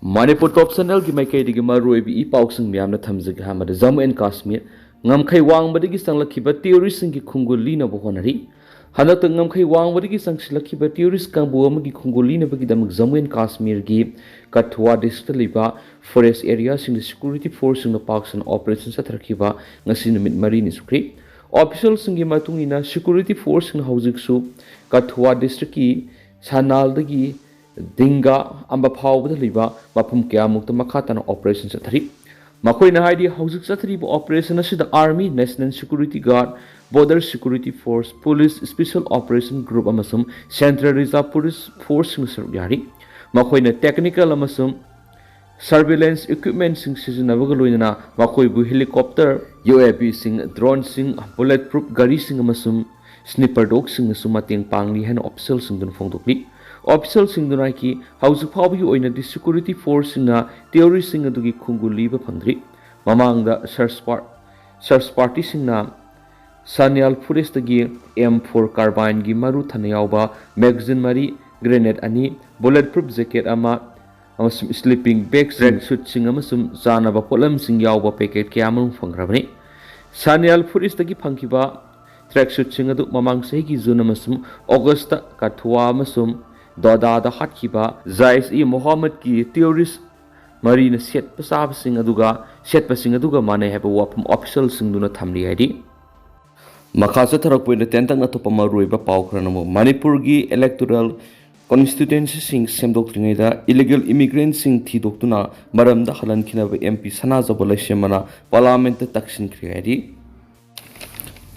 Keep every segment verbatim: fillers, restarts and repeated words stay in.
ꯃꯅꯤꯄꯨꯔ ꯇꯣꯞ ꯆꯦꯅꯦꯜꯒꯤ ꯃꯥꯏꯀꯩꯗꯒꯤ ꯃꯔꯨꯑꯣꯏꯕ ꯏ ꯄꯥꯎꯁꯤꯡ ꯃꯌꯥꯝꯅ ꯊꯝꯖꯒꯦ꯫ ꯑꯍꯥꯟꯕꯗ ꯖꯝꯃꯨ ꯑꯦꯟ ꯀꯥꯁꯃꯤꯔ ꯉꯝꯈꯩ ꯋꯥꯡꯕꯗꯒꯤ ꯆꯪꯂꯛꯈꯤꯕ ꯇꯦꯔꯣꯔꯤꯁꯁꯤꯡꯒꯤ ꯈꯣꯡꯒꯨꯜ ꯂꯤꯅꯕ ꯍꯣꯠꯅꯔꯤ꯫ ꯍꯟꯗꯛꯇ ꯉꯝꯈꯩ ꯋꯥꯡꯕꯗꯒꯤ ꯆꯪꯁꯤꯜꯂꯛꯈꯤꯕ ꯇꯦꯔꯣꯔꯤꯁ ꯀꯥꯡꯕꯨ ꯑꯃꯒꯤ ꯈꯣꯡꯒꯨꯜ ꯂꯤꯅꯕꯒꯤꯗꯃꯛ ꯖꯝꯃꯨ ꯑꯦꯟ ꯀꯥꯁꯃꯤꯔꯒꯤ ꯀꯊꯨꯋꯥ ꯗꯤꯁꯇ꯭ꯔꯤꯛꯇ ꯂꯩꯕ ꯐꯣꯔꯦꯁ ꯑꯦꯔꯤꯌꯥꯁꯤꯡꯗ ꯁꯦꯀ꯭ꯌꯨꯔꯤꯇꯤ ꯐꯣꯔꯁꯁꯤꯡꯅ ꯄꯥꯛ ꯁꯟꯅ ꯑꯣꯄꯔꯦꯁꯟ ꯆꯠꯊꯔꯛꯈꯤꯕ ꯉꯁꯤ ꯅꯨꯃꯤꯠ ꯃꯔꯤꯅꯤ ꯁꯨꯈ꯭ꯔꯤ꯫ ꯑꯣꯐꯤꯁꯤꯌꯦꯜꯁꯤꯡꯒꯤ ꯃꯇꯨꯡ ꯏꯟꯅ ꯁꯦꯀ꯭ꯌꯨꯔꯤꯇꯤ ꯐꯣꯔꯁꯁꯤꯡꯅ ꯍꯧꯖꯤꯛꯁꯨ ꯀꯊꯨꯋꯥ ꯗꯤꯁꯇ꯭ꯔꯤꯛꯀꯤ ꯁꯅꯥꯜꯗꯒꯤ ꯗꯤꯡꯒꯥ ꯑꯝꯕ ꯐꯥꯎꯕꯗ ꯂꯩꯕ ꯃꯐꯝ ꯀꯌꯥꯃꯨꯛꯇ ꯃꯈꯥ ꯇꯥꯅ ꯑꯣꯄꯔꯦꯁꯟ ꯆꯠꯊꯔꯤ꯫ ꯃꯈꯣꯏꯅ ꯍꯥꯏꯗꯤ ꯍꯧꯖꯤꯛ ꯆꯠꯊꯔꯤꯕ ꯑꯣꯄꯔꯦꯁꯟ ꯑꯁꯤꯗ army, national security guard, border security force, police, special operation group ꯑꯃꯁꯨꯡ ꯁꯦꯟꯇ꯭ꯔꯦꯜ ꯔꯤꯖꯥꯔꯚ ꯄꯨꯂꯤꯁ ꯐꯣꯔꯁꯁꯤꯡꯅ ꯁꯔꯨꯛ ꯌꯥꯔꯤ꯫ ꯃꯈꯣꯏꯅ ꯇꯦꯛꯅꯤꯀꯦꯜ ꯑꯃꯁꯨꯡ ꯁꯔꯚꯤꯂꯦꯟꯁ ꯏꯀ꯭ꯋꯤꯞꯃꯦꯟꯠꯁꯤꯡ ꯁꯤꯖꯤꯟꯅꯕꯒ ꯂꯣꯏꯅꯅ ꯃꯈꯣꯏꯕꯨ ꯍꯦꯂꯤꯀꯣꯞꯇꯔ, ꯌꯨ ꯑꯦ ꯚꯤꯁꯤꯡ, ꯗ꯭ꯔꯣꯟꯁꯤꯡ, ꯕꯨꯂꯦꯠ ꯄ꯭ꯔꯨꯐ ꯒꯥꯔꯤꯁꯤꯡ ꯑꯃꯁꯨꯡ ꯁ꯭ꯅꯤꯄꯔ ꯗꯣꯒꯁꯤꯡꯅꯁꯨ ꯃꯇꯦꯡ ꯄꯥꯡꯂꯤ ꯍꯥꯏꯅ ꯑꯣꯐꯤꯁꯤꯌꯦꯜꯁꯤꯡꯗꯨꯅ ꯐꯣꯡꯗꯣꯛꯂꯤ꯫ ꯑꯣꯐꯤꯁꯤꯌꯦꯜꯁꯤꯡꯗꯨꯅ ꯍꯥꯏꯈꯤ, ꯍꯧꯖꯤꯛ ꯐꯥꯎꯕꯒꯤ ꯑꯣꯏꯅꯗꯤ ꯁꯦꯀ꯭ꯌꯨꯔꯤꯇꯤ ꯐꯣꯔꯁꯁꯤꯡꯅ ꯇꯦꯔꯣꯔꯤꯁꯁꯤꯡ ꯑꯗꯨꯒꯤ ꯈꯣꯡꯒꯨꯜ ꯂꯤꯕ ꯐꯪꯗ꯭ꯔꯤ꯫ ꯃꯃꯥꯡꯗ ꯁꯔꯆ ꯄꯥꯔ-, ꯁꯔꯆ ꯄꯥꯔꯇꯤꯁꯤꯡꯅ ꯁꯥꯅꯤꯌꯥꯜ ꯐꯣꯔꯦꯁꯇꯒꯤ ꯑꯦꯝ ꯐꯣꯔ ꯀꯥꯔꯕꯥꯏꯟꯒꯤ ꯃꯔꯨ ꯊꯟꯅ ꯌꯥꯎꯕ ꯃꯦꯒꯥꯖꯤꯟ ꯃꯔꯤ, ꯒ꯭ꯔꯦꯅꯦꯗ ꯑꯅꯤ, ꯕꯨꯂꯦꯠ ꯄ꯭ꯔꯨꯐ ꯖꯦꯀꯦꯠ ꯑꯃ, ꯑꯃꯁꯨꯡ ꯁ꯭ꯂꯤꯄꯤꯡ ꯕꯦꯒ, ꯇ꯭ꯔꯦꯛ ꯁꯨꯠꯁꯤꯡ ꯑꯃꯁꯨꯡ ꯆꯥꯅꯕ ꯄꯣꯠꯂꯝꯁꯤꯡ ꯌꯥꯎꯕ ꯄꯦꯀꯦꯠ ꯀꯌꯥ ꯑꯃꯔꯣꯝ ꯐꯪꯈ꯭ꯔꯕꯅꯤ꯫ ꯁꯥꯅꯤꯌꯥꯜ ꯐꯣꯔꯦꯁꯇꯒꯤ ꯐꯪꯈꯤꯕ ꯇ꯭ꯔꯦꯛ ꯁꯨꯠꯁꯤꯡ ꯑꯗꯨ ꯃꯃꯥꯡ ꯆꯍꯤꯒꯤ ꯖꯨꯟ ꯑꯃꯁꯨꯡ ꯑꯣꯒꯁꯇ ꯀꯊꯨꯋꯥ ꯑꯃꯁꯨꯡ ꯗꯣꯗꯥꯗ ꯍꯥꯠꯈꯤꯕ ꯖꯥꯏꯁ ꯏ ꯃꯣꯍꯝꯃꯗꯀꯤ ꯇꯦꯔꯣꯔꯤꯁ ꯃꯔꯤꯅ ꯁꯦꯠꯄ ꯆꯥꯕꯁꯤꯡ ꯑꯗꯨꯒ, ꯁꯦꯠꯄꯁꯤꯡ ꯑꯗꯨꯒ ꯃꯥꯟꯅꯩ ꯍꯥꯏꯕ ꯋꯥꯐꯝ ꯑꯣꯐꯤꯁꯤꯌꯦꯜꯁꯤꯡꯗꯨꯅ ꯊꯝꯂꯤ ꯍꯥꯏꯔꯤ꯫ ꯃꯈꯥ ꯆꯠꯊꯔꯛꯄ ꯑꯣꯏꯅ ꯇꯦꯟꯇꯛꯅ ꯑꯇꯣꯞꯄ ꯃꯔꯨꯑꯣꯏꯕ ꯄꯥꯎ ꯈꯔꯅ ꯑꯃꯨꯛ ꯃꯅꯤꯄꯨꯔꯒꯤ ꯏꯂꯦꯛꯇꯣꯔꯦꯜ ꯀꯣꯟꯁꯇꯤꯇ꯭ꯋꯦꯟꯁꯤꯁꯤꯡ ꯁꯦꯝꯗꯣꯛꯇ꯭ꯔꯤꯉꯩꯗ ꯏꯂꯤꯒꯦꯜ ꯏꯃꯤꯒ꯭ꯔꯦꯟꯠꯁꯤꯡ ꯊꯤꯗꯣꯛꯇꯨꯅ ꯃꯔꯝꯗ ꯍꯜꯍꯟꯈꯤꯅꯕ ꯑꯦꯝ ꯄꯤ ꯁꯅꯥꯖꯥꯎꯕ ꯂꯩꯁꯦꯝꯕꯅ ꯄꯥꯔꯂꯤꯌꯥꯃꯦꯟꯠꯇ ꯇꯛꯁꯤꯟꯈ꯭ꯔꯦ ꯍꯥꯏꯔꯤ꯫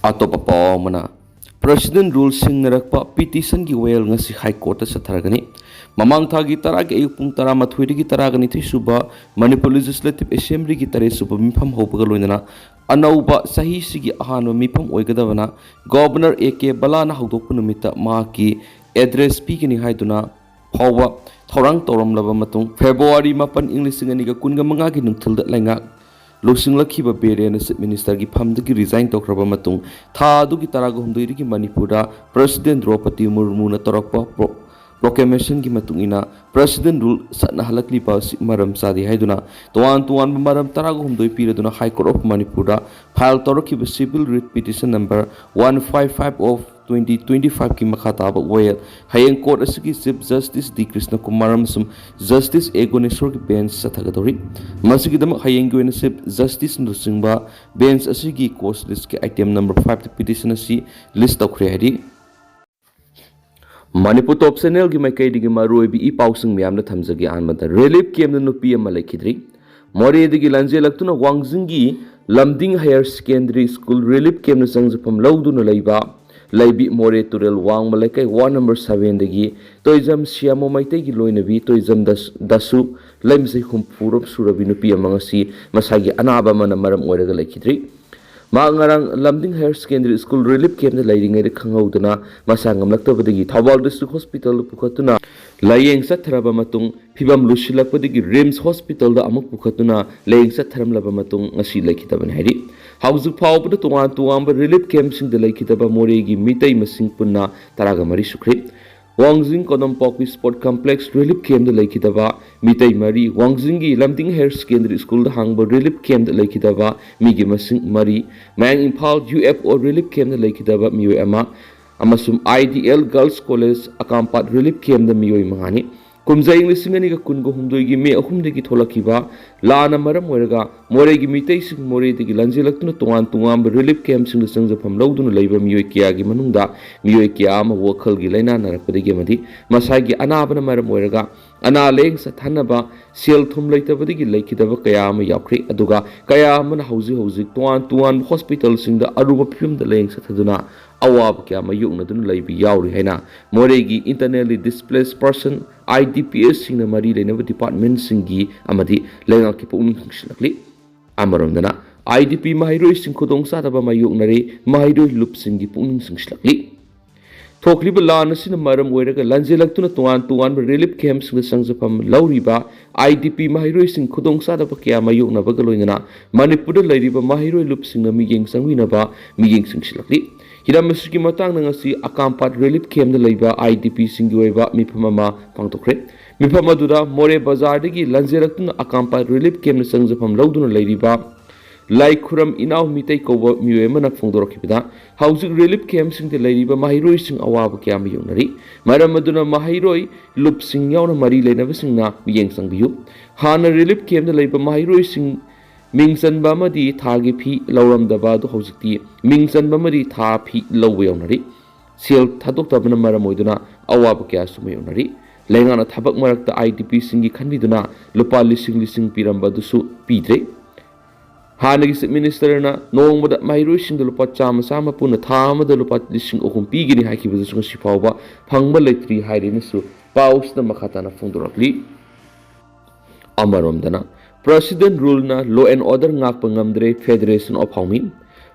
ꯑꯇꯣꯞꯄ ꯄꯥꯎ ꯑꯃꯅ, ꯄ꯭ꯔꯦꯁꯤꯗꯦꯟꯠ ꯔꯨꯜ ꯁꯤꯡꯅꯔꯛꯄ ꯄꯤꯇꯤꯁꯟꯒꯤ ꯋꯥꯌꯦꯜ ꯉꯁꯤ ꯍꯥꯏ ꯀꯣꯔꯠꯇ ꯆꯠꯊꯔꯒꯅꯤ꯫ ꯃꯃꯥꯡ ꯊꯥꯒꯤ ꯇꯔꯥꯒꯤ ꯑꯌꯨꯛ ꯄꯨꯡ ꯇꯔꯥꯃꯥꯊꯣꯏꯗꯒꯤ ꯇꯔꯥꯒ ꯅꯤꯊꯣꯏ ꯁꯨꯕ ꯃꯅꯤꯄꯨꯔ ꯂꯦꯖꯤꯁꯂꯦꯇꯤꯚ ꯑꯦꯁꯦꯝꯕ꯭ꯂꯤꯒꯤ ꯇꯔꯦꯠ ꯁꯨꯕ ꯃꯤꯐꯝ ꯍꯧꯕꯒ ꯂꯣꯏꯅꯅ ꯑꯅꯧꯕ ꯆꯍꯤꯁꯤꯒꯤ ꯑꯍꯥꯟꯕ ꯃꯤꯐꯝ ꯑꯣꯏꯒꯗꯕꯅ ꯒꯣꯕꯔꯅꯔ ꯑꯦ ꯀꯦ ꯕꯂꯥꯅ ꯍꯧꯗꯣꯛꯄ ꯅꯨꯃꯤꯠꯇ ꯃꯍꯥꯛꯀꯤ ꯑꯦꯗ꯭ꯔꯦꯁ ꯄꯤꯒꯅꯤ ꯍꯥꯏꯗꯨꯅ ꯐꯥꯎꯕ ꯊꯧꯔꯥꯡ ꯇꯧꯔꯝꯂꯕ ꯃꯇꯨꯡ, ꯐꯦꯕ꯭ꯔꯨꯋꯥꯔꯤ ꯃꯥꯄꯟ, ꯏꯪ ꯂꯤꯁꯤꯡ ꯑꯅꯤꯒ ꯀꯨꯟꯒ ꯃꯉꯥꯒꯤ ꯅꯨꯡꯊꯤꯜꯗ ꯂꯩꯉꯥꯛ ꯂꯨꯆꯤꯡꯂꯛꯈꯤꯕ ꯕꯤꯔꯦꯟꯅ ꯆꯤꯐ ꯃꯤꯅꯤꯁꯇꯔꯒꯤ ꯐꯝꯗꯒꯤ ꯔꯤꯖꯥꯏꯟ ꯇꯧꯈ꯭ꯔꯕ ꯃꯇꯨꯡ, ꯊꯥ ꯑꯗꯨꯒꯤ ꯇꯔꯥꯒ ꯍꯨꯝꯗꯣꯏꯗꯒꯤ ꯃꯅꯤꯄꯨꯔꯗ ꯄ꯭ꯔꯦꯁꯤꯗꯦꯟꯠ ꯗ꯭ꯔꯧꯄꯗꯤ ꯃꯨꯔꯃꯨꯅ ꯇꯧꯔꯛꯄ ꯄ꯭ꯔꯣ-, ꯄ꯭ꯔꯣꯀ꯭ꯂꯦꯃꯦꯁꯟꯒꯤ ꯃꯇꯨꯡ ꯏꯟꯅ ꯄ꯭ꯔꯦꯁꯤꯗꯦꯟ ꯔꯨꯜ ꯆꯠꯅꯍꯜꯂꯛꯂꯤꯕ ꯑꯁꯤ ꯃꯔꯝ ꯆꯥꯗꯦ ꯍꯥꯏꯗꯨꯅ ꯇꯣꯉꯥꯟ ꯇꯣꯉꯥꯟꯕ ꯃꯔꯝ ꯇꯔꯥꯒ ꯍꯨꯝꯗꯣꯏ ꯄꯤꯔꯗꯨꯅ High Court of Manipurꯗ ꯐꯥꯏꯜ ꯇꯧꯔꯛꯈꯤꯕ civil writ petition number one five five of twenty twenty fiveꯀꯤ ꯃꯈꯥ ꯇꯥꯕ ꯋꯥꯌꯦꯜ ꯍꯌꯦꯡ ꯀꯣꯔꯠ ꯑꯁꯤꯒꯤ ꯆꯤꯐ ꯖꯁꯇꯤꯁ ꯗꯤ ꯀ꯭ꯔꯤꯁꯅ ꯀꯨꯃꯥꯔ ꯑꯃꯁꯨꯡ ꯖꯁꯇꯤꯁ ꯑꯦ ꯒꯣꯅꯦꯁꯣꯔꯒꯤ ꯕꯦꯟꯆ ꯆꯠꯊꯒꯗꯧꯔꯤ꯫ ꯃꯁꯤꯒꯤꯗꯃꯛ ꯍꯌꯦꯡꯒꯤ ꯑꯣꯏꯅ ꯆꯤꯐ ꯖꯁꯇꯤꯁꯅ ꯂꯨꯆꯤꯡꯕ ꯕꯦꯟꯆ ꯑꯁꯤꯒꯤ ꯀꯣꯁ ꯂꯤꯁꯀꯤ ꯑꯥꯏꯇꯦꯝ ꯅꯝꯕꯔ ꯐꯥꯏꯚꯇ ꯄꯤꯇꯤꯁꯟ ꯑꯁꯤ ꯂꯤꯁ ꯇꯧꯈ꯭ꯔꯦ ꯍꯥꯏꯔꯤ꯫ ꯃꯅꯤꯄꯨꯔ ꯇꯣꯞ ꯆꯦꯅꯦꯜꯒꯤ ꯃꯥꯏꯀꯩꯗꯒꯤ ꯃꯔꯨꯑꯣꯏꯕ ꯏ ꯄꯥꯎꯁꯤꯡ ꯃꯌꯥꯝꯅ ꯊꯝꯖꯒꯦ꯫ ꯑꯍꯥꯟꯕꯗ, ꯔꯤꯂꯤꯐ ꯀꯦꯝꯞꯇ ꯅꯨꯄꯤ ꯑꯃ ꯂꯩꯈꯤꯗ꯭ꯔꯤ꯫ ꯃꯣꯔꯦꯗꯒꯤ ꯂꯥꯟꯖꯦꯜꯂꯛꯇꯨꯅ ꯋꯥꯡꯖꯤꯡꯒꯤ ꯂꯝꯗꯤꯡ ꯍꯥꯌꯔ ꯁꯦꯀꯦꯟꯗꯔꯤ ꯁ꯭ꯀꯨꯜ ꯔꯤꯂꯤꯐ ꯀꯦꯝꯞꯅ ꯆꯪꯖꯐꯝ ꯂꯧꯗꯨꯅ ꯂꯩꯕ ꯂꯩꯕꯤ ꯃꯣꯔꯦ ꯇꯨꯔꯦꯜ ꯋꯥꯡꯃ ꯂꯩꯀꯥꯏ ꯋꯥꯔꯗ ꯅꯝꯕꯔ ꯁꯚꯦꯟꯗꯒꯤ ꯇꯣꯏꯖꯝ ꯁꯤꯌꯥꯃꯣ ꯃꯩꯇꯩꯒꯤ ꯂꯣꯏꯅꯕꯤ ꯇꯣꯏꯖꯝ ꯗꯁ-, ꯗꯁꯨ ꯂꯩꯃꯁꯩ ꯍꯨꯝꯐꯨꯔꯣꯝ ꯁꯨꯔꯕꯤ ꯅꯨꯄꯤ ꯑꯃ ꯉꯁꯤ ꯃꯁꯥꯒꯤ ꯑꯅꯥꯕ ꯑꯃꯅ ꯃꯔꯝ ꯑꯣꯏꯔꯒ ꯂꯩꯈꯤꯗ꯭ꯔꯤ꯫ ꯃꯍꯥꯛ ꯉꯔꯥꯡ ꯂꯝꯗꯤꯡ ꯍꯥꯌꯔ ꯁꯦꯀꯦꯟꯗꯔꯤ ꯁ꯭ꯀꯨꯜ ꯔꯤꯂꯤꯐ ꯀꯦꯝꯞꯇ ꯂꯩꯔꯤꯉꯩꯗ ꯈꯪꯍꯧꯗꯅ ꯃꯁꯥ ꯉꯝꯂꯛꯇꯕꯗꯒꯤ ꯊꯧꯕꯥꯜ ꯗꯤꯁꯇ꯭ꯔꯤꯛ ꯍꯣꯁꯄꯤꯇꯥꯜꯗ ꯄꯨꯈꯠꯇꯨꯅ ꯂꯥꯌꯦꯡ ꯆꯠꯊꯔꯕ ꯃꯇꯨꯡ ꯐꯤꯕꯝ ꯂꯨꯁꯤꯜꯂꯛꯄꯗꯒꯤ ꯔꯤꯝꯁ ꯍꯣꯁꯄꯤꯇꯥꯜꯗ ꯑꯃꯨꯛ ꯄꯨꯈꯠꯇꯨꯅ ꯂꯥꯌꯦꯡ ꯆꯠꯊꯔꯝꯂꯕ ꯃꯇꯨꯡ ꯉꯁꯤ ꯂꯩꯈꯤꯗꯕꯅꯤ ꯍꯥꯏꯔꯤ꯫ ꯍꯧꯖꯤꯛ ꯐꯥꯎꯕꯗ ꯇꯣꯉꯥꯟ ꯇꯣꯉꯥꯟꯕ ꯔꯤꯂꯤꯐ ꯀꯦꯝꯞꯁꯤꯡꯗ ꯂꯩꯈꯤꯗꯕ ꯃꯣꯔꯦꯒꯤ ꯃꯤꯇꯩ ꯃꯁꯤꯡ ꯄꯨꯟꯅ ꯇꯔꯥꯒ ꯃꯔꯤ ꯁꯨꯈ꯭ꯔꯦ꯫ ꯋꯥꯡꯖꯤꯡ ꯀꯣꯗꯝꯄꯥꯛꯄꯤ ꯁ꯭ꯄꯣꯔꯠ ꯀꯝꯄ꯭ꯂꯦꯛꯁ ꯔꯤꯂꯤꯐ ꯀꯦꯝꯞꯇ ꯂꯩꯈꯤꯗꯕ ꯃꯤꯇꯩ ꯃꯔꯤ, ꯋꯥꯡꯖꯤꯡꯒꯤ ꯂꯝꯗꯤꯡ ꯍꯥꯌꯔ ꯁꯦꯀꯦꯟꯗꯔꯤ ꯁ꯭ꯀꯨꯜꯗ ꯍꯥꯡꯕ ꯔꯤꯂꯤꯐ ꯀꯦꯝꯞꯇ ꯂꯩꯈꯤꯗꯕ ꯃꯤꯒꯤ ꯃꯁꯤꯡ ꯃꯔꯤ, ꯃꯌꯥꯡ Imphal U F O relief ꯀꯦꯝꯞꯇ ꯂꯩꯈꯤꯗꯕ ꯃꯤꯑꯣꯏ ꯑꯃ, ꯑꯃꯁꯨꯡ I D L girls college ꯑꯀꯥꯝꯄꯥꯠ ꯔꯤꯂꯤꯐ ꯀꯦꯝꯞꯇ ꯃꯤꯑꯣꯏ ꯃꯉꯥꯅꯤ꯫ ꯀꯨꯝꯖꯥ ꯏꯪ ꯂꯤꯁꯤꯡ ꯑꯅꯤꯒ ꯀꯨꯟꯒ ꯍꯨꯝꯗꯣꯏꯒꯤ ꯃꯦ ꯑꯍꯨꯝꯗꯒꯤ ꯊꯣꯛꯂꯛꯈꯤꯕ ꯂꯥꯟꯅ ꯃꯔꯝ ꯑꯣꯏꯔꯒ ꯃꯣꯔꯦꯒꯤ ꯃꯤꯇꯩꯁꯤꯡ ꯃꯣꯔꯦꯗꯒꯤ ꯂꯥꯟꯖꯦꯜꯂꯛꯇꯨꯅ ꯇꯣꯉꯥꯟ ꯇꯣꯉꯥꯟꯕ ꯔꯤꯂꯤꯐ ꯀꯦꯝꯞꯁꯤꯡꯗ ꯆꯪꯖꯐꯝ ꯂꯧꯗꯨꯅ ꯂꯩꯕ ꯃꯤꯑꯣꯏ ꯀꯌꯥꯒꯤ ꯃꯅꯨꯡꯗ ꯃꯤꯑꯣꯏ ꯀꯌꯥ ꯑꯃ ꯋꯥꯈꯜꯒꯤ ꯂꯥꯏꯅꯥ ꯅꯥꯔꯛꯄꯗꯒꯤ ꯑꯃꯗꯤ ꯃꯁꯥꯒꯤ ꯑꯅꯥꯕꯅ ꯃꯔꯝ ꯑꯣꯏꯔꯒ ꯑꯅꯥ ꯂꯥꯌꯦꯡ ꯆꯠꯊꯅꯕ ꯁꯦꯜ ꯊꯨꯝ ꯂꯩꯇꯕꯗꯒꯤ ꯂꯩꯈꯤꯗꯕ ꯀꯌꯥ ꯑꯃ ꯌꯥꯎꯈ꯭ꯔꯦ꯫ ꯑꯗꯨꯒ ꯀꯌꯥ ꯑꯃꯅ ꯍꯧꯖꯤꯛ ꯍꯧꯖꯤꯛ ꯇꯣꯉꯥꯟ ꯇꯣꯉꯥꯟꯕ ꯍꯣꯁꯄꯤꯇꯥꯜꯁꯤꯡꯗ ꯑꯔꯨꯕ ꯐꯤꯕꯝꯗ ꯂꯥꯌꯦꯡ ꯆꯠꯊꯗꯨꯅ ꯑꯋꯥꯕ ꯀꯌꯥ ꯃꯥꯌꯣꯛꯅꯗꯨꯅ ꯂꯩꯕ ꯌꯥꯎꯔꯤ ꯍꯥꯏꯅ ꯃꯣꯔꯦꯒꯤ Internally Displaced Person, I D ꯄꯤ ꯑꯦꯁꯁꯤꯡꯅ ꯃꯔꯤ ꯂꯩꯅꯕ ꯗꯤꯄꯥꯔꯠꯃꯦꯟꯠꯁꯤꯡꯒꯤ ꯑꯃꯗꯤ ꯂꯩꯉꯥꯛꯀꯤ ꯄꯨꯛꯅꯤꯡ ꯆꯤꯡꯁꯤꯜꯂꯛꯂꯤ꯫ ꯑꯃꯔꯣꯝꯗꯅ, ꯑꯥꯏ ꯗꯤ ꯄꯤ ꯃꯍꯩꯔꯣꯏꯁꯤꯡ ꯈꯨꯗꯣꯡꯆꯥꯗꯕ ꯃꯥꯌꯣꯛꯅꯔꯦ꯫ ꯃꯍꯩꯔꯣꯏ ꯂꯨꯞꯁꯤꯡꯒꯤ ꯄꯨꯛꯅꯤꯡ ꯆꯤꯡꯁꯤꯜꯂꯛꯂꯤ꯫ ꯊꯣꯛꯂꯤꯕ ꯂꯥꯟ ꯑꯁꯤꯅ ꯃꯔꯝ ꯑꯣꯏꯔꯒ ꯂꯥꯟꯖꯦꯜꯂꯛꯇꯨꯅ ꯇꯣꯉꯥꯟ ꯇꯣꯉꯥꯟꯕ ꯔꯤꯂꯤꯐ ꯀꯦꯝꯞꯁꯤꯡꯗ ꯆꯪꯖꯐꯝ ꯂꯧꯔꯤꯕ ꯑꯥꯏ ꯗꯤ ꯄꯤ ꯃꯍꯩꯔꯣꯏꯁꯤꯡ ꯈꯨꯗꯣꯡꯆꯥꯗꯕ ꯀꯌꯥ ꯃꯥꯌꯣꯛꯅꯕꯒ ꯂꯣꯏꯅꯅ ꯃꯅꯤꯄꯨꯔꯗ ꯂꯩꯔꯤꯕ ꯃꯍꯩꯔꯣꯏ ꯂꯨꯞꯁꯤꯡꯅ ꯃꯤꯠꯌꯦꯡ ꯆꯪꯕꯤꯅꯕ ꯃꯤꯠꯌꯦꯡ ꯆꯤꯡꯁꯤꯜꯂꯛꯂꯤ꯫ ꯍꯤꯔꯝ ꯑꯁꯤꯒꯤ ꯃꯇꯥꯡꯗ ꯉꯁꯤ ꯑꯀꯥꯝꯄꯥꯠ ꯔꯤꯂꯤꯐ ꯀꯦꯝꯞꯇ ꯂꯩꯕ ꯑꯥꯏ ꯗꯤ ꯄꯤꯁꯤꯡꯒꯤ ꯑꯣꯏꯕ ꯃꯤꯐꯝ ꯑꯃ ꯄꯥꯡꯊꯣꯛꯈ꯭ꯔꯦ꯫ ꯃꯤꯐꯝ ꯑꯗꯨꯗ ꯃꯣꯔꯦ ꯕꯖꯥꯔꯗꯒꯤ ꯂꯥꯟꯖꯦꯜꯂꯛꯇꯨꯅ ꯑꯀꯥꯝꯄꯥꯠ ꯔꯤꯂꯤꯐ ꯀꯦꯝꯞꯇ ꯆꯪꯖꯐꯝ ꯂꯧꯗꯨꯅ ꯂꯩꯔꯤꯕ ꯂꯥꯏꯈꯨꯔꯝ ꯏꯅꯥꯎ ꯃꯤꯇꯩ ꯀꯧꯕ ꯃꯤꯑꯣꯏ ꯑꯃꯅ ꯐꯣꯡꯗꯣꯔꯛꯈꯤꯕꯗ, ꯍꯧꯖꯤꯛ ꯔꯤꯂꯤꯐ ꯀꯦꯝꯞꯁꯤꯡꯗ ꯂꯩꯔꯤꯕ ꯃꯍꯩꯔꯣꯏꯁꯤꯡ ꯑꯋꯥꯕ ꯀꯌꯥ ꯃꯥꯌꯣꯛꯅꯔꯤ꯫ ꯃꯔꯝ ꯑꯗꯨꯅ ꯃꯍꯩꯔꯣꯏ ꯂꯨꯞꯁꯤꯡ ꯌꯥꯎꯅ ꯃꯔꯤ ꯂꯩꯅꯕꯁꯤꯡꯅ ꯃꯤꯠꯌꯦꯡ ꯆꯪꯕꯤꯌꯨ꯫ ꯍꯥꯟꯅ ꯔꯤꯂꯤꯐ ꯀꯦꯝꯞꯇ ꯂꯩꯕ ꯃꯍꯩꯔꯣꯏꯁꯤꯡ ꯃꯤꯡ ꯆꯟꯕ ꯑꯃꯗꯤ ꯊꯥꯒꯤ ꯐꯤ ꯂꯧꯔꯝꯗꯕ ꯑꯗꯨ ꯍꯧꯖꯤꯛꯇꯤ ꯃꯤꯡ ꯆꯟꯕ ꯑꯃꯗꯤ ꯊꯥ ꯐꯤ ꯂꯧꯕ ꯌꯥꯎꯅꯔꯤ꯫ ꯁꯦꯜ ꯊꯥꯗꯣꯛꯇꯕꯅ ꯃꯔꯝ ꯑꯣꯏꯗꯨꯅ ꯑꯋꯥꯕ ꯀꯌꯥꯁꯨ ꯃꯥꯌꯣꯛꯅꯔꯤ꯫ ꯂꯩꯉꯥꯛꯅ ꯊꯕꯛ ꯃꯔꯛꯇ ꯑꯥꯏ ꯗꯤ ꯄꯤꯁꯤꯡꯒꯤ ꯈꯟꯕꯤꯗꯨꯅ ꯂꯨꯄꯥ ꯂꯤꯁꯤꯡ ꯂꯤꯁꯤꯡ ꯄꯤꯔꯝꯕ ꯑꯗꯨꯁꯨ ꯄꯤꯗ꯭ꯔꯦ꯫ ꯍꯥꯟꯅꯒꯤ ꯆꯤꯐ ꯃꯤꯅꯤꯁꯇꯔꯅ ꯅꯣꯡꯃꯗ ꯃꯍꯩꯔꯣꯏꯁꯤꯡꯗ ꯂꯨꯄꯥ ꯆꯥꯝꯃ ꯆꯥꯝꯃ ꯄꯨꯟꯅ ꯊꯥ ꯑꯃꯗ ꯂꯨꯄꯥ ꯂꯤꯁꯤꯡ ꯑꯍꯨꯝ ꯄꯤꯒꯅꯤ ꯍꯥꯏꯈꯤꯕꯗꯨꯁꯨ ꯉꯁꯤ ꯐꯥꯎꯕ ꯐꯪꯕ ꯂꯩꯇ꯭ꯔꯤ ꯍꯥꯏꯔꯦꯅꯁꯨ ꯄꯥꯎꯁꯤꯗ ꯃꯈꯥ ꯇꯥꯅ ꯐꯣꯡꯗꯣꯔꯛꯂꯤ꯫ ꯑꯃꯔꯣꯝꯗꯅ, ꯄ꯭ꯔꯁꯤꯗꯦꯟ ꯔꯨꯜꯅ law and order ꯉꯥꯛꯄ ꯉꯝꯗ꯭ꯔꯦ, Federation of Haomi꯫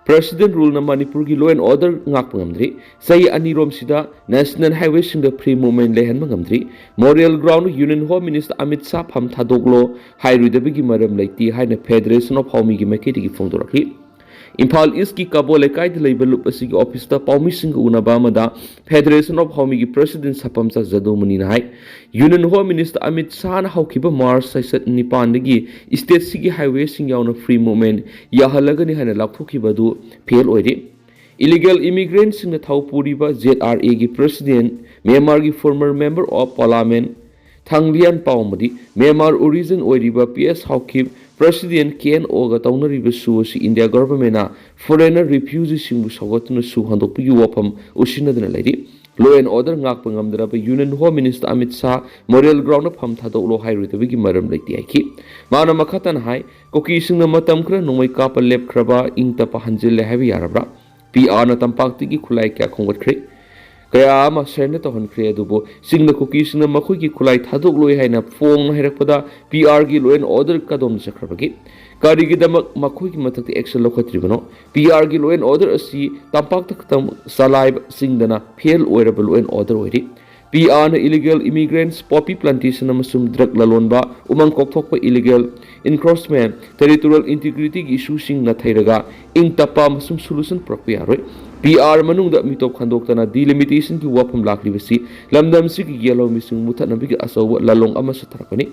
ꯄ꯭ꯔꯁꯤꯗꯦꯟ ꯔꯨꯜꯅ ꯃꯅꯤꯄꯨꯔꯒꯤ law and order ꯉꯥꯛꯄ ꯉꯝꯗ꯭ꯔꯤ꯫ ꯆꯍꯤ ꯑꯅꯤꯔꯣꯝꯁꯤꯗ ꯅꯦꯁꯅꯦꯜ ꯍꯥꯏꯋꯦꯁꯤꯡꯗ ꯐ꯭ꯔꯤ ꯃꯨꯚꯃꯦꯟ ꯂꯩꯍꯟꯕ ꯉꯝꯗ꯭ꯔꯤ꯫ Moral ground union home minister Amit Shah ꯐꯝ ꯊꯥꯗꯣꯛꯂꯣ ꯍꯥꯏꯔꯣꯏꯗꯕꯒꯤ ꯃꯔꯝ ꯂꯩꯇꯦ ꯍꯥꯏꯅ Federation of Haomiꯒꯤ ꯃꯥꯏꯀꯩꯗꯒꯤ ꯐꯣꯡꯗꯣꯔꯛꯂꯤ꯫ ꯏꯝꯐꯥꯜ ꯏꯁꯀꯤ ꯀꯕꯣ ꯂꯩꯀꯥꯏꯗ ꯂꯩꯕ ꯂꯨꯞ ꯑꯁꯤꯒꯤ ꯑꯣꯐꯤꯁꯇ ꯄꯥꯎꯃꯤꯁꯤꯡꯒ ꯎꯅꯕ ꯑꯃꯗ Federation of Haomiꯒꯤ ꯄ꯭ꯔꯁꯤꯗꯦꯟ ꯁꯄꯝꯆꯥ ꯖꯗꯨꯃꯅꯤꯅ ꯍꯥꯏ, ꯌꯨꯅꯤꯌꯟ ꯍꯣꯝ ꯃꯤꯅꯤꯁꯇꯔ ꯑꯃꯤꯠ ꯁꯥꯍꯅ ꯍꯧꯈꯤꯕ ꯃꯥꯔꯆ ꯆꯩꯆꯠ ꯅꯤꯄꯥꯟꯗꯒꯤ ꯁ꯭ꯇꯦꯠꯁꯤꯒꯤ ꯍꯥꯏꯋꯦꯁꯤꯡ ꯌꯥꯎꯅ ꯐ꯭ꯔꯤ ꯃꯨꯚꯃꯦꯟ ꯌꯥꯍꯜꯂꯒꯅꯤ ꯍꯥꯏꯅ ꯂꯥꯎꯊꯣꯛꯈꯤꯕ ꯑꯗꯨ ꯐꯦꯜ ꯑꯣꯏꯔꯤ꯫ ꯏꯂꯤꯒꯦꯜ ꯏꯃꯤꯒ꯭ꯔꯦꯟꯠꯁꯤꯡꯅ ꯊꯧ ꯄꯨꯔꯤꯕ ꯖꯦꯗ ꯑꯥꯔ ꯑꯦꯒꯤ ꯄ꯭ꯔꯁꯤꯗꯦꯟ, ꯃ꯭ꯌꯥꯟꯃꯥꯔꯒꯤ former member of parliament Thanglian Pau ꯑꯃꯗꯤ ꯃ꯭ꯌꯥꯟꯃꯥꯔ ꯑꯣꯔꯤꯖꯤꯟ ꯑꯣꯏꯔꯤꯕ P S Haokip, president K N ꯑꯣꯒ ꯇꯧꯅꯔꯤꯕ ꯁꯨ ꯑꯁꯤ ꯏꯟꯗꯤꯌꯥ ꯒꯣꯚꯔꯟꯃꯦꯟꯠꯅ ꯐꯣꯔꯦꯟꯅꯔ ꯔꯤꯐ꯭ꯌꯨꯖꯤꯁꯤꯡꯕꯨ ꯁꯧꯒꯠꯇꯨꯅ ꯁꯨ ꯍꯟꯗꯣꯛꯄꯒꯤ ꯋꯥꯐꯝ ꯎꯁꯤꯟꯅꯗꯨꯅ ꯂꯩꯔꯤ꯫ Law and order ꯉꯥꯛꯄ ꯉꯝꯗ꯭ꯔꯕ union home minister Amit Shah moral ground ꯐꯝ ꯊꯥꯗꯣꯛꯂꯣ ꯍꯥꯏꯔꯣꯏꯗꯕꯒꯤ ꯃꯔꯝ ꯂꯩꯇꯦ ꯍꯥꯏꯈꯤ꯫ ꯃꯥꯅ ꯃꯈꯥ ꯇꯥꯅ ꯍꯥꯏ, ꯀꯨꯀꯤꯁꯤꯡꯅ ꯃꯇꯝ ꯈꯔ ꯅꯣꯡꯃꯩ ꯀꯥꯞꯄ ꯂꯦꯞꯈ꯭ꯔꯕ, ꯏꯪ ꯇꯞꯄ ꯍꯟꯖꯤꯜꯂꯦ ꯍꯥꯏꯕ ꯌꯥꯔꯕ꯭ꯔꯥ? ꯄꯤ ꯑꯥꯔꯅ ꯇꯝꯄꯥꯛꯇꯒꯤ ꯈꯨꯠꯂꯥꯏ ꯀꯌꯥ ꯈꯣꯝꯒꯠꯈ꯭ꯔꯦ, ꯀꯌꯥ ꯑꯃ ꯁꯔꯦꯟꯗꯔ ꯇꯧꯍꯟꯈ꯭ꯔꯦ, ꯑꯗꯨꯕꯨ ꯆꯤꯡꯗ ꯀꯨꯀꯤꯁꯤꯡꯅ ꯃꯈꯣꯏꯒꯤ ꯈꯨꯠꯂꯥꯏ ꯊꯥꯗꯣꯛꯂꯣꯏ ꯍꯥꯏꯅ ꯐꯣꯡꯅ ꯍꯥꯏꯔꯛꯄꯗ ꯄꯤ ꯑꯥꯔꯒꯤ law and order ꯀꯗꯣꯝꯗ ꯆꯠꯈ꯭ꯔꯕꯒꯦ? ꯀꯔꯤꯒꯤꯗꯃꯛ ꯃꯈꯣꯏꯒꯤ ꯃꯊꯛꯇ action ꯂꯧꯈꯠꯇ꯭ꯔꯤꯕꯅꯣ? P ꯑꯥꯔꯒꯤ law and order ꯑꯁꯤ ꯇꯝꯄꯥꯛꯇ ꯈꯛꯇꯪ ꯆꯂꯥꯏꯕ, ꯆꯤꯡꯗꯅ ꯐꯦꯜ ꯑꯣꯏꯔꯕ law and order ꯑꯣꯏꯔꯤ꯫ ꯄꯤ ꯑꯥꯔꯅ ꯏꯂꯤꯒꯦꯜ ꯏꯃꯤꯒ꯭ꯔꯦꯟꯠꯁ, ꯄꯣꯄꯤ ꯄ꯭ꯂꯥꯟꯇꯦꯁꯟ ꯑꯃꯁꯨꯡ ꯗ꯭ꯔꯒ ꯂꯂꯣꯟꯕ, ꯎꯃꯪ ꯀꯣꯛꯊꯣꯛꯄ, ꯏꯂꯤꯒꯦꯜ ꯏꯟꯀ꯭ꯔꯣꯆꯃꯦꯟꯠ, ꯇꯦꯔꯤꯇꯣꯔꯤꯌꯦꯜ ꯏꯟꯇꯤꯒ꯭ꯔꯤꯇꯤꯒꯤ ꯏꯁꯨꯁꯤꯡ ꯅꯥꯊꯩꯔꯒ ꯏꯪ ꯇꯞꯄ ꯑꯃꯁꯨꯡ ꯁꯣꯂꯨꯁꯟ ꯄꯨꯔꯛꯄ ꯌꯥꯔꯣꯏ꯫ ꯄꯤ ꯑꯥꯔ ꯃꯅꯨꯡꯗ ꯃꯤꯇꯣꯞ ꯈꯟꯗꯣꯛꯇꯅ ꯗꯤꯂꯤꯃꯤꯇꯦꯁꯟꯒꯤ ꯋꯥꯐꯝ ꯂꯥꯛꯂꯤꯕꯁꯤ ꯂꯝꯗꯝꯁꯤꯒꯤ ꯌꯦꯜꯍꯧ ꯃꯤꯁꯤꯡ ꯃꯨꯊꯠꯅꯕꯒꯤ ꯑꯆꯧꯕ ꯂꯥꯂꯣꯡ ꯑꯃ ꯆꯠꯊꯔꯛꯄꯅꯤ꯫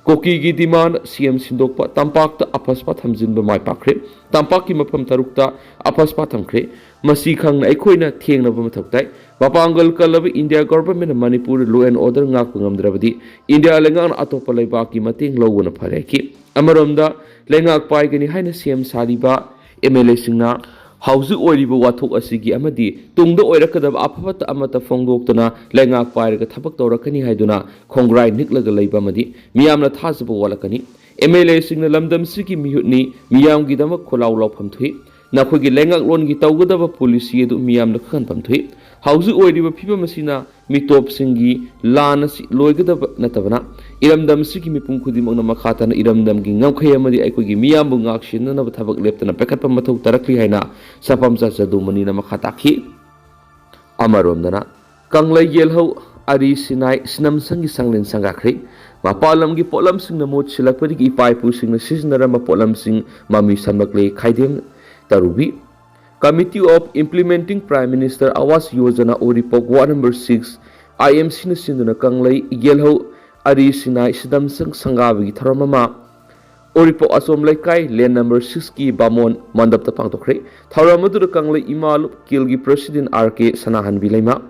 ꯀꯨꯀꯤꯒꯤ ꯗꯤꯃꯥꯟ ꯁꯤ ꯑꯦꯝ ꯁꯤꯟꯗꯣꯛꯄ, ꯇꯝꯄꯥꯛꯇ ꯑꯐꯁꯄꯥ ꯊꯝꯖꯤꯟꯕ ꯃꯥꯏ ꯄꯥꯛꯈ꯭ꯔꯦ꯫ ꯇꯝꯄꯥꯛꯀꯤ ꯃꯐꯝ ꯇꯔꯨꯛꯇ ꯑꯐꯁꯄꯥ ꯊꯝꯈ꯭ꯔꯦ꯫ ꯃꯁꯤ ꯈꯪꯅ ꯑꯩꯈꯣꯏꯅ ꯊꯦꯡꯅꯕ ꯃꯊꯧ ꯇꯥꯏ꯫ ꯃꯄꯥꯡꯒꯜ ꯀꯜꯂꯕ ꯏꯟꯗꯤꯌꯥ ꯒꯣꯚꯔꯟꯃꯦꯟꯠꯅ ꯃꯅꯤꯄꯨꯔꯗ law and order ꯉꯥꯛꯄ ꯉꯝꯗ꯭ꯔꯕꯗꯤ ꯏꯟꯗꯤꯌꯥ ꯂꯩꯉꯥꯛꯅ ꯑꯇꯣꯞꯄ ꯂꯩꯕꯥꯛꯀꯤ ꯃꯇꯦꯡ ꯂꯧꯕꯅ ꯐꯔꯦ ꯍꯥꯏꯈꯤ꯫ ꯑꯃꯔꯣꯝꯗ ꯂꯩꯉꯥꯛ ꯄꯥꯏꯒꯅꯤ ꯍꯥꯏꯅ ꯁꯦꯝ ꯁꯥꯔꯤꯕ ꯑꯦꯝ ꯑꯦꯜ ꯑꯦꯁꯤꯡꯅ ꯍꯧꯖꯤꯛ ꯑꯣꯏꯔꯤꯕ ꯋꯥꯊꯣꯛ ꯑꯁꯤꯒꯤ ꯑꯃꯗꯤ ꯇꯨꯡꯗ ꯑꯣꯏꯔꯛꯀꯗꯕ ꯑꯐ ꯐꯠꯇ ꯑꯃꯠꯇ ꯐꯣꯡꯗꯣꯛꯇꯅ ꯂꯩꯉꯥꯛ ꯄꯥꯏꯔꯒ ꯊꯕꯛ ꯇꯧꯔꯛꯀꯅꯤ ꯍꯥꯏꯗꯨꯅ ꯈꯣꯡꯒ꯭ꯔꯥꯏ ꯅꯤꯛꯂꯒ ꯂꯩꯕ ꯑꯃꯗꯤ ꯃꯤꯌꯥꯝꯅ ꯊꯥꯖꯕ ꯋꯥꯠꯂꯛꯀꯅꯤ꯫ ꯑꯦꯝ ꯑꯦꯜ ꯑꯦꯁꯤꯡꯅ ꯂꯝꯗꯝꯁꯤꯒꯤ ꯃꯤꯍꯨꯠꯅꯤ, ꯃꯤꯌꯥꯝꯒꯤꯗꯃꯛ ꯈꯣꯜꯂꯥꯎ ꯂꯥꯎꯐꯝ ꯊꯣꯛꯏ꯫ ꯅꯈꯣꯏꯒꯤ ꯂꯩꯉꯥꯛꯂꯣꯟꯒꯤ ꯇꯧꯒꯗꯕ ꯄꯣꯂꯤꯁꯤ ꯑꯗꯨ ꯃꯤꯌꯥꯝꯅ ꯈꯪꯍꯟꯐꯝ ꯊꯣꯛꯏ꯫ ꯍꯧꯖꯤꯛ ꯑꯣꯏꯔꯤꯕ ꯐꯤꯕꯝ ꯑꯁꯤꯅ ꯃꯤꯇꯣꯞꯁꯤꯡꯒꯤ ꯂꯥꯟ ꯑꯁꯤ ꯂꯣꯏꯒꯗꯕ ꯅꯠꯇꯕꯅ, ꯏꯔꯝꯗꯝ ꯑꯁꯤꯒꯤ ꯃꯤꯄꯨꯝ ꯈꯨꯗꯤꯡꯃꯛꯅ ꯃꯈꯥ ꯇꯥꯅ ꯏꯔꯝꯗꯝꯒꯤ ꯉꯝꯈꯩ ꯑꯃꯗꯤ ꯑꯩꯈꯣꯏꯒꯤ ꯃꯤꯌꯥꯝꯕꯨ ꯉꯥꯛ ꯁꯦꯟꯅꯅꯕ ꯊꯕꯛ ꯂꯦꯞꯇꯅ ꯄꯥꯏꯈꯠꯄ ꯃꯊꯧ ꯇꯥꯔꯛꯂꯤ ꯍꯥꯏꯅ ꯁꯥꯐꯝꯆꯥ ꯖꯗꯨꯃꯅꯤꯅ ꯃꯈꯥ ꯇꯥꯈꯤ꯫ ꯑꯃꯔꯣꯝꯗꯅ, ꯀꯪꯂꯩ ꯌꯦꯜꯍꯧ ꯑꯔꯤ ꯁꯤꯅꯥꯏ ꯁꯤꯅꯝꯁꯪꯒꯤ ꯁꯪꯂꯦꯟ ꯁꯪꯒꯥꯈ꯭ꯔꯦ꯫ ꯃꯄꯥꯟ ꯂꯝꯒꯤ ꯄꯣꯠꯂꯝꯁꯤꯡꯅ ꯃꯍꯨꯠ ꯁꯤꯜꯂꯛꯄꯗꯒꯤ ꯏꯄꯥ ꯏꯄꯨꯁꯤꯡꯅ ꯁꯤꯖꯤꯟꯅꯔꯝꯕ ꯄꯣꯠꯂꯝꯁꯤꯡ ꯃꯃꯤ ꯁꯥꯝꯂꯛꯂꯦ꯫ ꯈꯥꯏꯗꯦꯝ ꯇꯔꯨꯕꯤ꯫ Committee of Implementing Prime Minister Awas Yojana Uripok Ward Number six, I M C ꯅ ꯁꯤꯟꯗꯨꯅ ꯀꯪꯂꯩ ꯌꯦꯜꯍꯧ ꯑꯔꯤ ꯁꯤꯅꯥꯏ ꯁꯤꯗꯝꯁꯪ ꯁꯪꯒꯥꯕꯒꯤ ꯊꯧꯔꯝ ꯑꯃ ꯎꯔꯤꯄꯣꯛ ꯑꯆꯣꯝ ꯂꯩꯀꯥꯏ, ꯂꯦꯟ ꯅꯝꯕꯔ ꯁꯤꯛꯁꯀꯤ ꯕꯥꯃꯣꯟ ꯃꯟꯗꯞꯇ ꯄꯥꯡꯊꯣꯛꯈ꯭ꯔꯦ꯫ ꯊꯧꯔꯝ ꯑꯗꯨꯗ ꯀꯪꯂꯩ ꯏꯃꯥ ꯂꯨꯞ ꯀꯤꯜꯒꯤ ꯄ꯭ꯔꯦꯁꯤꯗꯦꯟꯠ ꯑꯥꯔ ꯀꯦ ꯁꯅꯥꯍꯟꯕꯤ ꯂꯩꯃ,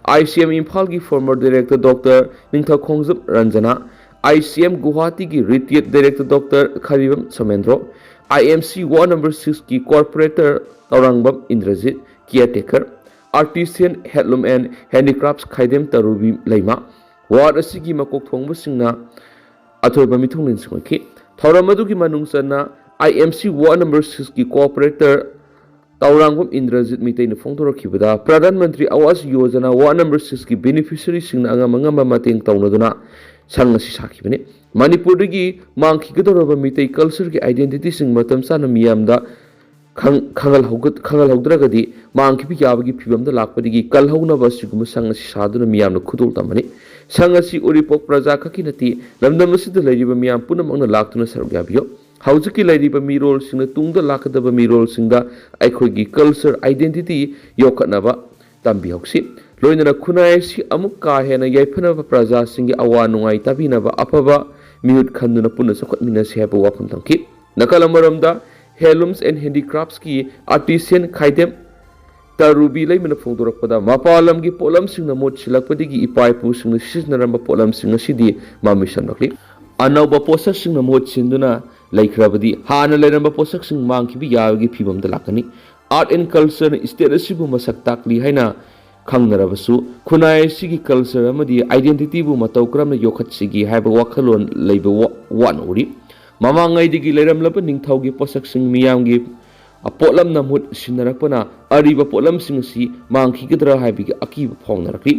ꯑꯥꯏ ꯁꯤ ꯑꯦꯝ ꯏꯝꯐꯥꯜꯒꯤ former director doctor Ningthoukhongjam Ranjana, I C M ꯒꯨꯋꯥꯍꯥꯇꯤꯒꯤ ꯔꯤꯇꯥꯌꯔꯗ director doctor Kharibam Somendro, I M C ward number ꯁꯤꯛꯁꯀꯤ ꯀꯣꯔꯄꯣꯔꯦꯇꯔ ꯇꯧꯔꯥꯡꯕꯝ ꯏꯟꯗ꯭ꯔꯖꯤꯠ, ꯀꯤꯌꯔ ꯇꯦꯀꯔ, ꯑꯥꯔꯇꯤꯁꯥꯟ ꯍꯦꯟꯗꯂꯨꯝ ꯑꯦꯟ ꯍꯦꯟꯗꯤꯀ꯭ꯔꯥꯐꯠꯁ ꯈꯥꯏꯗꯦꯝ ꯇꯔꯨꯕꯤ ꯂꯩꯃ, ꯋꯥꯔꯗ ꯑꯁꯤꯒꯤ ꯃꯀꯣꯛ ꯊꯣꯡꯕꯁꯤꯡꯅ ꯑꯊꯣꯏꯕ ꯃꯤꯊꯨꯡꯂꯦꯟꯁꯤꯡ ꯑꯣꯏꯈꯤ꯫ ꯊꯧꯔꯝ ꯑꯗꯨꯒꯤ ꯃꯅꯨꯡ ꯆꯟꯅ ꯑꯥꯏ ꯑꯦꯝ ꯁꯤ ꯋꯥꯔꯗ ꯅꯝꯕꯔ ꯁꯤꯛꯁꯀꯤ ꯀꯣꯑꯣꯄꯔꯦꯇꯔ ꯇꯧꯔꯥꯡꯕꯝ ꯏꯟꯗ꯭ꯔꯖꯤꯠ ꯃꯤꯇꯩꯅ ꯐꯣꯡꯗꯣꯔꯛꯈꯤꯕꯗ, ꯄ꯭ꯔꯙꯥꯟ ꯃꯟꯇ꯭ꯔꯤ ꯑꯋꯥꯁ ꯌꯣꯖꯅꯥ ꯋꯥꯔꯗ ꯅꯝꯕꯔ ꯁꯤꯛꯁꯀꯤ ꯕꯦꯅꯤꯐꯤꯁꯔꯤꯁꯤꯡꯅ ꯑꯉꯝ ꯑꯉꯝꯕ ꯃꯇꯦꯡ ꯇꯧꯅꯗꯨꯅ ꯁꯪ ꯑꯁꯤ ꯁꯥꯈꯤꯕꯅꯤ꯫ ꯃꯅꯤꯄꯨꯔꯗꯒꯤ ꯃꯥꯡꯈꯤꯒꯗꯧꯔꯕ ꯃꯤꯇꯩ ꯀꯜꯆꯔꯒꯤ ꯑꯥꯏꯗꯦꯟꯇꯤꯇꯤꯁꯤꯡ ꯃꯇꯝ ꯆꯥꯅ ꯃꯤꯌꯥꯝꯗ ꯈꯪ-, ꯈꯪꯍꯜꯍꯧꯒ-, ꯈꯪꯍꯜꯍꯧꯗ꯭ꯔꯒꯗꯤ ꯃꯥꯡꯈꯤꯕ ꯌꯥꯕꯒꯤ ꯐꯤꯕꯝꯗ ꯂꯥꯛꯄꯗꯒꯤ ꯀꯜꯍꯧꯅꯕ ꯑꯁꯤꯒꯨꯝꯕ ꯁꯪ ꯑꯁꯤ ꯁꯥꯗꯨꯅ ꯃꯤꯌꯥꯝꯅ ꯈꯨꯗꯣꯜ ꯇꯝꯕꯅꯤ꯫ ꯁꯪ ꯑꯁꯤ ꯎꯔꯤꯄꯣꯛ ꯄ꯭ꯔꯖꯥ ꯈꯛꯀꯤ ꯅꯠꯇꯦ, ꯂꯝꯗꯝ ꯑꯁꯤꯗ ꯂꯩꯔꯤꯕ ꯃꯤꯌꯥꯝ ꯄꯨꯝꯅꯃꯛꯅ ꯂꯥꯛꯇꯨꯅ ꯁꯔꯨꯛ ꯌꯥꯕꯤꯌꯨ꯫ ꯍꯧꯖꯤꯛꯀꯤ ꯂꯩꯔꯤꯕ ꯃꯤꯔꯣꯜꯁꯤꯡꯅ ꯇꯨꯡꯗ ꯂꯥꯛꯀꯗꯕ ꯃꯤꯔꯣꯜꯁꯤꯡꯗ ꯑꯩꯈꯣꯏꯒꯤ culture identity ꯌꯣꯛꯈꯠꯅꯕ ꯇꯝꯕꯤꯍꯧꯁꯤ꯫ ꯂꯣꯏꯅꯅ ꯈꯨꯟꯅꯥꯏ ꯑꯁꯤ ꯑꯃꯨꯛ ꯀꯥ ꯍꯦꯟꯅ ꯌꯥꯏꯐꯅꯕ, ꯄ꯭ꯔꯖꯥꯁꯤꯡꯒꯤ ꯑꯋꯥ ꯅꯨꯡꯉꯥꯏ ꯇꯥꯕꯤꯅꯕ ꯑꯐꯕ ꯃꯤꯍꯨꯠ ꯈꯟꯗꯨꯅ ꯄꯨꯟꯅ ꯆꯥꯎꯈꯠꯃꯤꯟꯅꯁꯤ ꯍꯥꯏꯕ ꯋꯥꯐꯝ ꯊꯝꯈꯤ꯫ ꯅꯥꯀꯜ ꯑꯃꯔꯣꯝꯗ Handlooms and Handicraftsꯀꯤ artisan ꯈꯥꯏꯗꯦꯝ ꯇꯔꯨꯕꯤ ꯂꯩꯃꯅ ꯐꯣꯡꯗꯣꯔꯛꯄꯗ, ꯃꯄꯥꯟ ꯂꯝꯒꯤ ꯄꯣꯠꯂꯝꯁꯤꯡꯅ ꯃꯍꯨꯠ ꯁꯤꯜꯂꯛꯄꯗꯒꯤ ꯏꯄꯥ ꯏꯄꯨꯁꯤꯡꯅ ꯁꯤꯖꯤꯟꯅꯔꯝꯕ ꯄꯣꯠꯂꯝꯁꯤꯡ ꯑꯁꯤꯗꯤ ꯃꯃꯤ ꯁꯦꯝꯂꯛꯂꯤ꯫ ꯑꯅꯧꯕ ꯄꯣꯠꯁꯛꯁꯤꯡꯅ ꯃꯍꯨꯠ ꯁꯤꯟꯗꯨꯅ ꯂꯩꯈ꯭ꯔꯕꯗꯤ, ꯍꯥꯟꯅ ꯂꯩꯔꯝꯕ ꯄꯣꯠꯁꯛꯁꯤꯡ ꯃꯥꯡꯈꯤꯕ ꯌꯥꯕꯒꯤ ꯐꯤꯕꯝꯗ ꯂꯥꯛꯀꯅꯤ꯫ Art and cultureꯅ state ꯑꯁꯤꯕꯨ ꯃꯁꯛ ꯇꯥꯛꯂꯤ ꯍꯥꯏꯅ ꯈꯪꯅꯔꯕꯁꯨ, ꯈꯨꯟꯅꯥꯏ ꯑꯁꯤꯒꯤ culture ꯑꯃꯗꯤ identityꯕꯨ ꯃꯇꯧ ꯀꯔꯝꯅ ꯌꯣꯛꯈꯠꯁꯤꯒꯦ ꯍꯥꯏꯕ ꯋꯥꯈꯜꯂꯣꯟ ꯂꯩꯕ ꯋꯥ-, ꯋꯥꯅ ꯎꯔꯤ꯫ ꯃꯃꯥꯡꯉꯩꯗꯒꯤ ꯂꯩꯔꯝꯂꯕ ꯅꯤꯡꯊꯧꯒꯤ ꯄꯣꯠꯁꯛꯁꯤꯡ ꯃꯤꯌꯥꯝꯒꯤ ꯄꯣꯠꯂꯝꯅ ꯃꯍꯨꯠ ꯁꯤꯟꯅꯔꯛꯄꯅ ꯑꯔꯤꯕ ꯄꯣꯠꯂꯝꯁꯤꯡ ꯑꯁꯤ ꯃꯥꯡꯈꯤꯒꯗ꯭ꯔꯥ ꯍꯥꯏꯕꯒꯤ ꯑꯀꯤꯕ ꯐꯥꯎꯅꯔꯛꯂꯤ꯫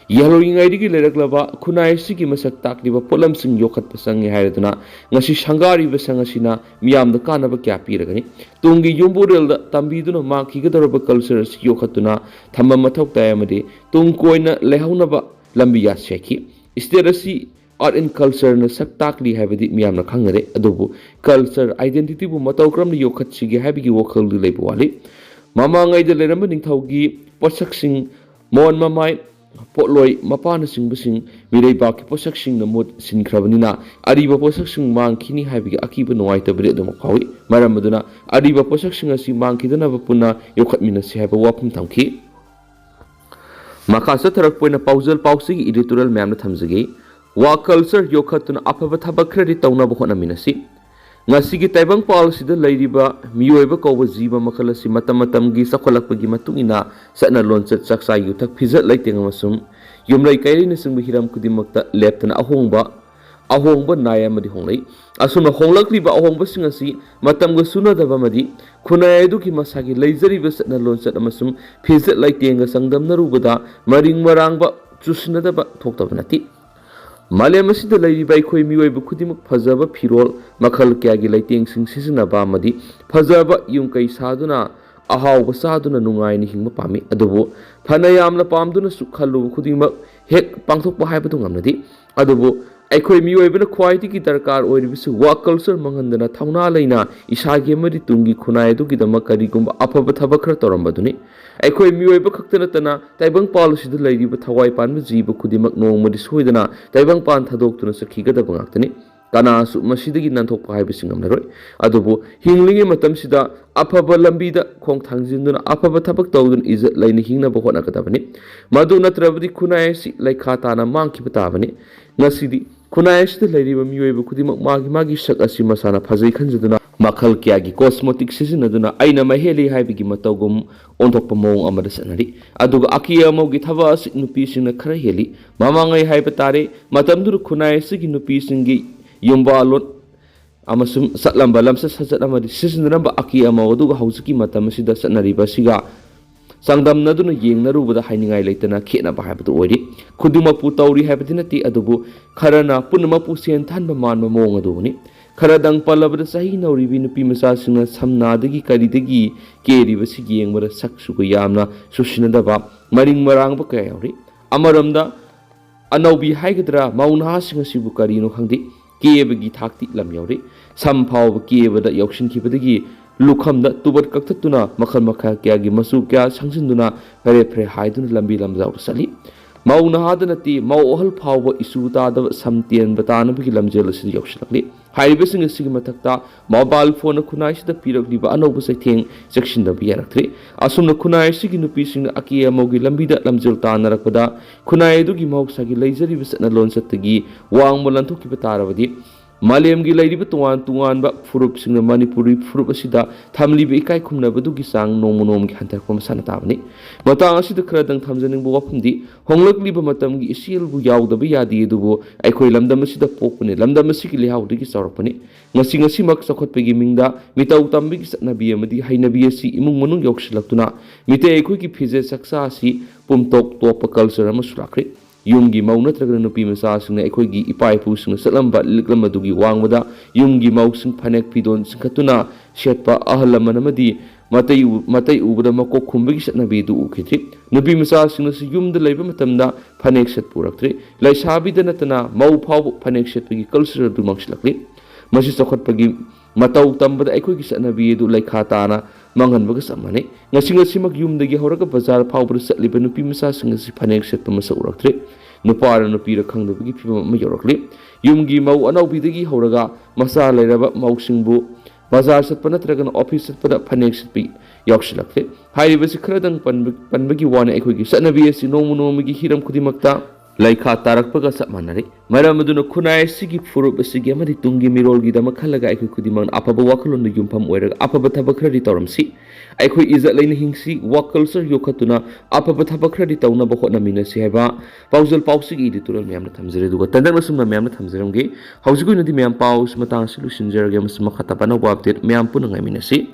ꯌꯥꯔꯣꯏꯔꯤꯉꯩꯗꯒꯤ ꯂꯩꯔꯛꯂꯕ ꯈꯨꯟꯅꯥꯏ ꯑꯁꯤꯒꯤ ꯃꯁꯛ ꯇꯥꯛꯂꯤꯕ ꯄꯣꯠꯂꯝꯁꯤꯡ ꯌꯣꯛꯈꯠꯄ ꯆꯪꯉꯤ ꯍꯥꯏꯔꯗꯨꯅ ꯉꯁꯤ ꯁꯪꯒꯥꯔꯤꯕ ꯁꯪ ꯑꯁꯤꯅ ꯃꯤꯌꯥꯝꯗ ꯀꯥꯟꯅꯕ ꯀꯌꯥ ꯄꯤꯔꯒꯅꯤ꯫ ꯇꯨꯡꯒꯤ ꯌꯨꯝꯕꯨꯔꯦꯜꯗ ꯇꯝꯕꯤꯗꯨꯅ ꯃꯥꯡꯈꯤꯒꯗꯧꯔꯕ culture ꯑꯁꯤ ꯌꯣꯛꯈꯠꯇꯨꯅ ꯊꯝꯕ ꯃꯊꯧ ꯇꯥꯏ ꯑꯃꯗꯤ ꯇꯨꯡ ꯀꯣꯏꯅ ꯂꯩꯍꯧꯅꯕ ꯂꯝꯕꯤ ꯌꯥꯠꯁꯤ ꯍꯥꯏꯈꯤ꯫ State ꯑꯁꯤ Art and cultureꯅ ꯁꯛ ꯇꯥꯛꯂꯤ ꯍꯥꯏꯕꯗꯤ ꯃꯤꯌꯥꯝꯅ ꯈꯪꯅꯔꯦ, ꯑꯗꯨꯕꯨ culture identityꯕꯨ ꯃꯇꯧ ꯀꯔꯝꯅ ꯌꯣꯛꯈꯠꯁꯤꯒꯦ ꯍꯥꯏꯕꯒꯤ ꯋꯥꯈꯜꯗꯨ ꯂꯩꯕ ꯋꯥꯠꯂꯤ꯫ ꯃꯃꯥꯡꯉꯩꯗ ꯂꯩꯔꯝꯕ ꯅꯤꯡꯊꯧꯒꯤ ꯄꯣꯠꯁꯛꯁꯤꯡ, ꯃꯣꯟ ꯃꯃꯥꯏ, ꯄꯣꯠꯂꯣꯏ, ꯃꯄꯥꯟꯅꯆꯤꯡꯕꯁꯤꯡ ꯃꯤꯔꯩꯕꯥꯛꯀꯤ ꯄꯣꯠꯁꯛꯁꯤꯡꯅ ꯃꯍꯨꯠ ꯁꯤꯟꯈ꯭ꯔꯕꯅꯤꯅ, ꯑꯔꯤꯕ ꯄꯣꯠꯁꯛꯁꯤꯡ ꯃꯥꯡꯈꯤꯅꯤ ꯍꯥꯏꯕꯒꯤ ꯑꯀꯤꯕ ꯅꯨꯡꯉꯥꯏꯇꯕꯗꯤ ꯑꯗꯨꯃꯛ ꯐꯥꯎꯏ꯫ ꯃꯔꯝ ꯑꯗꯨꯅ ꯑꯔꯤꯕ ꯄꯣꯠꯁꯛꯁꯤꯡ ꯑꯁꯤ ꯃꯥꯡꯈꯤꯗꯅꯕ ꯄꯨꯟꯅ ꯌꯣꯛꯈꯠꯃꯤꯟꯅꯁꯤ ꯍꯥꯏꯕ ꯋꯥꯐꯝ ꯊꯝꯈꯤ꯫ ꯃꯈꯥ ꯆꯠꯊꯔꯛꯄ ꯑꯣꯏꯅ ꯄꯥꯎꯖꯦꯜ ꯄꯥꯎꯆꯦꯒꯤ editorial ꯃꯌꯥꯝꯗ ꯊꯝꯖꯒꯦ꯫ ꯋꯥ culture ꯌꯣꯛꯈꯠꯇꯨꯅ ꯑꯐꯕ ꯊꯕꯛ ꯈꯔꯗꯤ ꯇꯧꯅꯕ ꯍꯣꯠꯅꯃꯤꯟꯅꯁꯤ꯫ ꯉꯁꯤꯒꯤ ꯇꯥꯏꯕꯪꯄꯥꯜ ꯑꯁꯤꯗ ꯂꯩꯔꯤꯕ ꯃꯤꯑꯣꯏꯕ ꯀꯧꯕ ꯖꯤꯕ ꯃꯈꯜ ꯑꯁꯤ ꯃꯇꯝ ꯃꯇꯝꯒꯤ ꯆꯥꯎꯈꯠꯂꯛꯄꯒꯤ ꯃꯇꯨꯡ ꯏꯟꯅ ꯆꯠꯅ ꯂꯣꯟꯆꯠ, ꯆꯥꯛꯆꯥ ꯌꯨꯊꯛ, ꯐꯤꯖꯦꯠ ꯂꯩꯇꯦꯡ ꯑꯃꯁꯨꯡ ꯌꯨꯝꯂꯩ ꯀꯩꯔꯩꯅꯆꯤꯡꯕ ꯍꯤꯔꯝ ꯈꯨꯗꯤꯡꯃꯛꯇ ꯂꯦꯞꯇꯅ ꯑꯍꯣꯡꯕ, ꯑꯍꯣꯡꯕ ꯅꯥꯏ ꯑꯃꯗꯤ ꯍꯣꯡꯂꯛꯏ꯫ ꯑꯁꯨꯝꯅ ꯍꯣꯡꯂꯛꯂꯤꯕ ꯑꯍꯣꯡꯕꯁꯤꯡ ꯑꯁꯤ ꯃꯇꯝꯒ ꯆꯨꯅꯗꯕ ꯑꯃꯗꯤ ꯈꯨꯟꯅꯥꯏ ꯑꯗꯨꯒꯤ ꯃꯁꯥꯒꯤ ꯂꯩꯖꯔꯤꯕ ꯆꯠꯅ ꯂꯣꯟꯆꯠ ꯑꯃꯁꯨꯡ ꯐꯤꯖꯦꯠ ꯂꯩꯇꯦꯡꯒ ꯆꯥꯡꯗꯝꯅꯔꯨꯕꯗ ꯃꯔꯤꯡ ꯃꯔꯥꯡꯕ, ꯆꯨꯁꯤꯟꯅꯗꯕ ꯊꯣꯛꯇꯕ ꯅꯠꯇꯦ꯫ ꯃꯥꯂꯦꯝ ꯑꯁꯤꯗ ꯂꯩꯔꯤꯕ ꯑꯩꯈꯣꯏ ꯃꯤꯑꯣꯏꯕ ꯈꯨꯗꯤꯡꯃꯛ ꯐꯖꯕ ꯐꯤꯔꯣꯜ, ꯃꯈꯜ ꯀꯌꯥꯒꯤ ꯂꯩꯇꯦꯡꯁꯤꯡ ꯁꯤꯖꯤꯟꯅꯕ ꯑꯃꯗꯤ ꯐꯖꯕ ꯌꯨꯝ ꯀꯩ ꯁꯥꯗꯨꯅ, ꯑꯍꯥꯎꯕ ꯆꯥꯗꯨꯅ ꯅꯨꯡꯉꯥꯏꯅ ꯍꯤꯡꯕ ꯄꯥꯝꯃꯤ꯫ ꯑꯗꯨꯕꯨ ꯐꯅ ꯌꯥꯝꯅ ꯄꯥꯝꯗꯨꯅꯁꯨ ꯈꯜꯂꯨꯕ ꯈꯨꯗꯤꯡꯃꯛ ꯍꯦꯛ ꯄꯥꯡꯊꯣꯛꯄ ꯍꯥꯏꯕꯗꯨ ꯉꯝꯅꯗꯦ꯫ ꯑꯗꯨꯕꯨ ꯑꯩꯈꯣꯏ ꯃꯤꯑꯣꯏꯕꯅ ꯈ꯭ꯋꯥꯏꯗꯒꯤ ꯗꯔꯀꯥꯔ ꯑꯣꯏꯔꯤꯕꯁꯤ work culture ꯃꯥꯡꯍꯟꯗꯅ ꯊꯧꯅꯥ ꯂꯩꯅ ꯏꯁꯥꯒꯤ ꯑꯃꯗꯤ ꯇꯨꯡꯒꯤ ꯈꯨꯟꯅꯥꯏ ꯑꯗꯨꯒꯤꯗꯃꯛ ꯀꯔꯤꯒꯨꯝꯕ ꯑꯐꯕ ꯊꯕꯛ ꯈꯔ ꯇꯧꯔꯝꯕꯗꯨꯅꯤ꯫ ꯑꯩꯈꯣꯏ ꯃꯤꯑꯣꯏꯕ ꯈꯛꯇ ꯅꯠꯇꯅ ꯇꯥꯏꯕꯪꯄꯥꯜ ꯑꯁꯤꯗ ꯂꯩꯔꯤꯕ ꯊꯋꯥꯏ ꯄꯥꯟꯕ ꯖꯤꯕ ꯈꯨꯗꯤꯡꯃꯛ ꯅꯣꯡꯃꯗꯤ ꯁꯣꯏꯗꯅ ꯇꯥꯏꯕꯪꯄꯥꯟ ꯊꯥꯗꯣꯛꯇꯨꯅ ꯆꯠꯈꯤꯒꯗꯕ ꯉꯥꯛꯇꯅꯤ꯫ ꯀꯅꯥꯁꯨ ꯃꯁꯤꯗꯒꯤ ꯅꯥꯟꯊꯣꯛꯄ ꯍꯥꯏꯕꯁꯤ ꯉꯝꯂꯔꯣꯏ꯫ ꯑꯗꯨꯕꯨ ꯍꯤꯡꯂꯤꯉꯩ ꯃꯇꯝꯁꯤꯗ ꯑꯐꯕ ꯂꯝꯕꯤꯗ ꯈꯣꯡ ꯊꯥꯡꯖꯤꯟꯗꯨꯅ ꯑꯐꯕ ꯊꯕꯛ ꯇꯧꯗꯨꯅ ꯏꯖꯠ ꯂꯩꯅ ꯍꯤꯡꯅꯕ ꯍꯣꯠꯅꯒꯗꯕꯅꯤ꯫ ꯃꯗꯨ ꯅꯠꯇ꯭ꯔꯕꯗꯤ ꯈꯨꯟꯅꯥꯏ ꯑꯁꯤ ꯂꯩꯈꯥ ꯇꯥꯅ ꯃꯥꯡꯈꯤꯕ ꯇꯥꯕꯅꯤ꯫ ꯉꯁꯤꯗꯤ ꯈꯨꯟꯅꯥꯏ ꯑꯁꯤꯗ ꯂꯩꯔꯤꯕ ꯃꯤꯑꯣꯏꯕ ꯈꯨꯗꯤꯡꯃꯛ ꯃꯥꯒꯤ ꯃꯥꯒꯤ ꯁꯛ ꯑꯁꯤ ꯃꯁꯥꯅ ꯐꯖꯩ ꯈꯟꯖꯗꯨꯅ ꯃꯈꯜ ꯀꯌꯥꯒꯤ cosmetic ꯁꯤꯖꯤꯟꯅꯗꯨꯅ ꯑꯩꯅ ꯃꯍꯦꯜꯂꯤ ꯍꯥꯏꯕꯒꯤ ꯃꯇꯧꯒꯨꯝ ꯑꯣꯟꯊꯣꯛꯄ ꯃꯑꯣꯡ ꯑꯃꯗ ꯆꯠꯅꯔꯤ꯫ ꯑꯗꯨꯒ ꯑꯀꯦ ꯑꯃꯧꯒꯤ ꯊꯕꯛ ꯑꯁꯤ ꯅꯨꯄꯤꯁꯤꯡꯅ ꯈꯔ ꯍꯦꯜꯂꯤ꯫ ꯃꯃꯥꯡꯉꯩ ꯍꯥꯏꯕ ꯇꯥꯔꯦ, ꯃꯇꯝꯗꯨꯗ ꯈꯨꯟꯅꯥꯏ ꯑꯁꯤꯒꯤ ꯅꯨꯄꯤꯁꯤꯡꯒꯤ ꯌꯨꯝꯕꯥꯂꯣꯟ ꯑꯃꯁꯨꯡ ꯆꯠꯂꯝꯕ ꯂꯝꯆꯠ ꯁꯥꯖꯠ ꯑꯃꯗꯤ ꯁꯤꯖꯤꯟꯅꯔꯝꯕ ꯑꯀꯦ ꯑꯃꯧ ꯑꯗꯨꯒ ꯍꯧꯖꯤꯛꯀꯤ ꯃꯇꯝ ꯑꯁꯤꯗ ꯆꯠꯅꯔꯤꯕ ꯑꯁꯤꯒ ꯆꯥꯡꯗꯝꯅꯗꯨꯅ ꯌꯦꯡꯅꯔꯨꯕꯗ ꯍꯥꯏꯅꯤꯡꯉꯥꯏ ꯂꯩꯇꯅ ꯈꯦꯠꯅꯕ ꯍꯥꯏꯕꯗꯨ ꯑꯣꯏꯔꯤ꯫ ꯈꯨꯗꯤꯡꯃꯛꯄꯨ ꯇꯧꯔꯤ ꯍꯥꯏꯕꯗꯤ ꯅꯠꯇꯦ, ꯑꯗꯨꯕꯨ ꯈꯔꯅ ꯄꯨꯝꯅꯃꯛꯄꯨ ꯁꯦꯟ ꯊꯥꯟꯕ ꯃꯥꯟꯕ ꯃꯑꯣꯡ ꯑꯗꯨꯕꯨꯅꯤ꯫ ꯈꯔꯗꯪ ꯄꯜꯂꯕꯗ ꯆꯍꯤ ꯅꯧꯔꯤꯕꯤ ꯅꯨꯄꯤ ꯃꯆꯥꯁꯤꯡꯅ ꯁꯝꯅꯥꯗꯒꯤ ꯀꯔꯤꯗꯒꯤ ꯀꯦꯔꯤꯕꯁꯤ ꯌꯦꯡꯕꯗ ꯁꯛꯁꯨꯒ ꯌꯥꯝꯅ ꯆꯨꯁꯤꯟꯅꯗꯕ ꯃꯔꯤꯡ ꯃꯔꯥꯡꯕ ꯀꯌꯥ ꯌꯥꯎꯔꯤ꯫ ꯑꯃꯔꯣꯝꯗ ꯑꯅꯧꯕꯤ ꯍꯥꯏꯒꯗ꯭ꯔꯥ, ꯃꯧ ꯅꯍꯥꯁꯤꯡ ꯑꯁꯤꯕꯨ ꯀꯔꯤꯅꯣ ꯈꯪꯗꯦ, ꯀꯦꯕꯒꯤ ꯊꯥꯛꯇꯤ ꯂꯝ ꯌꯧꯔꯦ꯫ ꯁꯝ ꯐꯥꯎꯕ ꯀꯦꯕꯗ ꯌꯥꯎꯁꯤꯟꯈꯤꯕꯗꯒꯤ ꯂꯨꯈꯝꯗ ꯇꯨꯕꯠ ꯀꯛꯊꯠꯇꯨꯅ ꯃꯈꯜ ꯃꯈꯥ ꯀꯌꯥꯒꯤ ꯃꯆꯨ ꯀꯌꯥ ꯁꯪꯖꯤꯟꯗꯨꯅ ꯐꯔꯦ ꯐꯔꯦ ꯍꯥꯏꯗꯨꯅ ꯂꯝꯕꯤ ꯂꯝꯖꯥꯎꯗ ꯆꯠꯂꯤ꯫ ꯃꯧ ꯅꯍꯥꯗ ꯅꯠꯇꯦ, ꯃꯧ ꯑꯍꯜ ꯐꯥꯎꯕ ꯏꯆꯨ ꯇꯥꯗꯕ ꯁꯝ ꯇꯦꯟꯕ ꯇꯥꯅꯕꯒꯤ ꯂꯝꯖꯦꯜ ꯑꯁꯤꯗ ꯌꯧꯁꯤꯜꯂꯛꯂꯤ꯫ ꯍꯥꯏꯔꯤꯕꯁꯤꯡ ꯑꯁꯤꯒꯤ ꯃꯊꯛꯇ mobile phone ꯅ ꯈꯨꯟꯅꯥꯏꯁꯤꯗ ꯄꯤꯔꯛꯂꯤꯕ ꯑꯅꯧꯕ ꯆꯩꯊꯦꯡ ꯆꯦꯛꯁꯤꯟꯗꯕ ꯌꯥꯔꯛꯇ꯭ꯔꯦ꯫ ꯑꯁꯨꯝꯅ ꯈꯨꯟꯅꯥꯏ ꯑꯁꯤꯒꯤ ꯅꯨꯄꯤꯁꯤꯡꯅ ꯑꯀꯦ ꯑꯃꯧꯒꯤ ꯂꯝꯕꯤꯗ ꯂꯝꯖꯦꯜ ꯇꯥꯟꯅꯔꯛꯄꯗ ꯈꯨꯟꯅꯥꯏ ꯑꯗꯨꯒꯤ ꯃꯍꯧꯁꯥꯒꯤ ꯂꯩꯖꯔꯤꯕ ꯆꯠꯅ ꯂꯣꯟꯆꯠꯇꯒꯤ ꯋꯥꯡꯃ ꯂꯥꯟꯊꯣꯛꯈꯤꯕ ꯇꯥꯔꯕꯗꯤ ꯃꯥꯂꯦꯝꯒꯤ ꯂꯩꯔꯤꯕ ꯇꯣꯉꯥꯟ ꯇꯣꯉꯥꯟꯕ ꯐꯨꯔꯨꯞꯁꯤꯡꯅ ꯃꯅꯤꯄꯨꯔꯤ ꯐꯨꯔꯨꯞ ꯑꯁꯤꯗ ꯊꯝꯂꯤꯕ ꯏꯀꯥꯏ ꯈꯨꯝꯅꯕꯗꯨꯒꯤ ꯆꯥꯡ ꯅꯣꯡꯃ ꯅꯣꯡꯃꯒꯤ ꯍꯟꯊꯔꯛꯄ ꯃꯁꯥꯅ ꯇꯥꯕꯅꯤ꯫ ꯃꯇꯥꯡ ꯑꯁꯤꯗ ꯈꯔꯗꯪ ꯊꯝꯖꯅꯤꯡꯕ ꯋꯥꯐꯝꯗꯤ ꯍꯣꯡꯂꯛꯂꯤꯕ ꯃꯇꯝꯒꯤ ꯏꯆꯦꯜꯕꯨ ꯌꯥꯎꯗꯕ ꯌꯥꯗꯦ, ꯑꯗꯨꯕꯨ ꯑꯩꯈꯣꯏ ꯂꯝꯗꯝ ꯑꯁꯤꯗ ꯄꯣꯛꯄꯅꯤ, ꯂꯝꯗꯝ ꯑꯁꯤꯒꯤ ꯂꯩꯍꯥꯎꯗꯒꯤ ꯆꯥꯎꯔꯛꯄꯅꯤ꯫ ꯉꯁꯤ ꯉꯁꯤꯃꯛ ꯆꯥꯎꯈꯠꯄꯒꯤ ꯃꯤꯡꯗ ꯃꯤꯇꯧ ꯇꯝꯕꯒꯤ ꯆꯠꯅꯕꯤ ꯑꯃꯗꯤ ꯍꯩꯅꯕꯤ ꯑꯁꯤ ꯏꯃꯨꯡ ꯃꯅꯨꯡ ꯌꯧꯁꯤꯜꯂꯛꯇꯨꯅ ꯃꯤꯇꯩ ꯑꯩꯈꯣꯏꯒꯤ ꯐꯤꯖꯦꯠ ꯆꯥꯛꯆꯥ ꯑꯁꯤ ꯄꯨꯝꯇꯣꯛ ꯇꯣꯞꯄ culture ꯑꯃꯁꯨ ꯂꯥꯛꯈ꯭ꯔꯦ꯫ ꯌꯨꯝꯒꯤ ꯃꯧ ꯅꯠꯇ꯭ꯔꯒꯅ ꯅꯨꯄꯤ ꯃꯆꯥꯁꯤꯡꯅ ꯑꯩꯈꯣꯏꯒꯤ ꯏꯄꯥ ꯏꯄꯨꯁꯤꯡꯅ ꯆꯠꯂꯝꯕ ꯂꯤꯛꯂꯝ ꯑꯗꯨꯒꯤ ꯋꯥꯡꯃꯗ ꯌꯨꯝꯒꯤ ꯃꯧꯁꯤꯡ ꯐꯅꯦꯛ ꯐꯤꯗꯣꯟ ꯆꯤꯡꯈꯠꯇꯨꯅ ꯁꯦꯠꯄ, ꯑꯍꯜ ꯂꯃꯟ ꯑꯃꯗꯤ ꯃꯇꯩ ꯎ-, ꯃꯇꯩ ꯎꯕꯗ ꯃꯀꯣꯛ ꯈꯨꯝꯕꯒꯤ ꯆꯠꯅꯕꯤ ꯑꯗꯨ ꯎꯈꯤꯗ꯭ꯔꯤ꯫ ꯅꯨꯄꯤ ꯃꯆꯥꯁꯤꯡꯅꯁꯨ ꯌꯨꯝꯗ ꯂꯩꯕ ꯃꯇꯝꯗ ꯐꯅꯦꯛ ꯁꯦꯠꯄ ꯎꯔꯛꯇ꯭ꯔꯤ꯫ ꯂꯩꯁꯥꯕꯤꯗ ꯅꯠꯇꯅ ꯃꯧ ꯐꯥꯎꯕ ꯐꯅꯦꯛ ꯁꯦꯠꯄꯒꯤ culture ꯑꯗꯨ ꯃꯥꯡꯁꯤꯜꯂꯛꯂꯤ꯫ ꯃꯁꯤ ꯆꯥꯎꯈꯠꯄꯒꯤ ꯃꯇꯧ ꯇꯝꯕꯗ ꯑꯩꯈꯣꯏꯒꯤ ꯆꯠꯅꯕꯤ ꯑꯗꯨ ꯂꯩꯈꯥ ꯇꯥꯅ ꯃꯥꯡꯍꯟꯕꯒ ꯆꯞ ꯃꯥꯟꯅꯩ꯫ ꯉꯁꯤ ꯉꯁꯤꯃꯛ ꯌꯨꯝꯗꯒꯤ ꯍꯧꯔꯒ ꯕꯖꯥꯔ ꯐꯥꯎꯕꯗ ꯆꯠꯂꯤꯕ ꯅꯨꯄꯤ ꯃꯆꯥꯁꯤꯡ ꯑꯁꯤ ꯐꯅꯦꯛ ꯁꯦꯠꯄ ꯃꯁꯛ ꯎꯔꯛꯇ꯭ꯔꯦ꯫ ꯅꯨꯄꯥꯔ ꯅꯨꯄꯤꯔ ꯈꯪꯗꯕꯒꯤ ꯐꯤꯕꯝ ꯑꯃ ꯌꯧꯔꯛꯂꯤ꯫ ꯌꯨꯝꯒꯤ ꯃꯧ ꯑꯅꯧꯕꯤꯗꯒꯤ ꯍꯧꯔꯒ ꯃꯆꯥ ꯂꯩꯔꯕ ꯃꯧꯁꯤꯡꯕꯨ ꯕꯖꯥꯔ ꯆꯠꯄ ꯅꯠꯇ꯭ꯔꯒꯅ office ꯆꯠꯄꯗ ꯐꯅꯦꯛ ꯁꯦꯠꯄ ꯌꯥꯎꯁꯤꯜꯂꯛꯇꯦ꯫ ꯍꯥꯏꯔꯤꯕꯁꯤ ꯈꯔꯗꯪ ꯄꯟꯕ-, ꯄꯟꯕꯒꯤ ꯋꯥꯅꯤ꯫ ꯑꯩꯈꯣꯏꯒꯤ ꯆꯠꯅꯕꯤ ꯑꯁꯤ ꯅꯣꯡꯃ ꯅꯣꯡꯃꯒꯤ ꯍꯤꯔꯝ ꯈꯨꯗꯤꯡꯃꯛꯇ ꯂꯩꯈꯥ ꯇꯥꯔꯛꯄꯒ ꯆꯞ ꯃꯥꯟꯅꯔꯦ꯫ ꯃꯔꯝ ꯑꯗꯨꯅ ꯈꯨꯟꯅꯥꯏ ꯑꯁꯤꯒꯤ ꯐꯨꯔꯨꯞ ꯑꯁꯤꯒꯤ ꯑꯃꯗꯤ ꯇꯨꯡꯒꯤ ꯃꯤꯔꯣꯜꯒꯤꯗꯃꯛ ꯈꯜꯂꯒ ꯑꯩꯈꯣꯏ ꯈꯨꯗꯤꯡꯃꯛꯅ ꯑꯐꯕ ꯋꯥꯈꯜꯂꯣꯟꯗ ꯌꯨꯝꯐꯝ ꯑꯣꯏꯔꯒ ꯑꯐꯕ ꯊꯕꯛ ꯈꯔꯗꯤ ꯇꯧꯔꯝꯁꯤ꯫ ꯑꯩꯈꯣꯏ ꯏꯖꯠ ꯂꯩꯅ ꯍꯤꯡꯁꯤ, work culture ꯌꯣꯛꯈꯠꯇꯨꯅ ꯑꯐꯕ ꯊꯕꯛ ꯈꯔꯗꯤ ꯇꯧꯅꯕ ꯍꯣꯠꯅꯃꯤꯟꯅꯁꯤ ꯍꯥꯏꯕ ꯄꯥꯎꯖꯦꯜ ꯄꯥꯎꯁꯤꯒꯤ editorial ꯃꯌꯥꯝꯅ ꯊꯝꯖꯔꯦ꯫ ꯑꯗꯨꯒ ꯇꯟꯗꯛꯅ ꯁꯨꯝꯅ ꯃꯌꯥꯝꯅ ꯊꯝꯖꯔꯝꯒꯦ꯫ ꯍꯧꯖꯤꯛꯀꯤ ꯑꯣꯏꯅꯗꯤ ꯃꯌꯥꯝ ꯄꯥꯎꯁꯤ ꯃꯇꯥꯡ ꯑꯁꯤ ꯂꯣꯏꯁꯤꯟꯖꯔꯒꯦ꯫ ꯃꯁꯤ ꯃꯈꯥ ꯇꯥꯕ ꯑꯅꯧꯕ update ꯃꯌꯥꯝ ꯄꯨꯟꯅ ꯉꯥꯏꯃꯤꯟꯅꯁꯤ꯫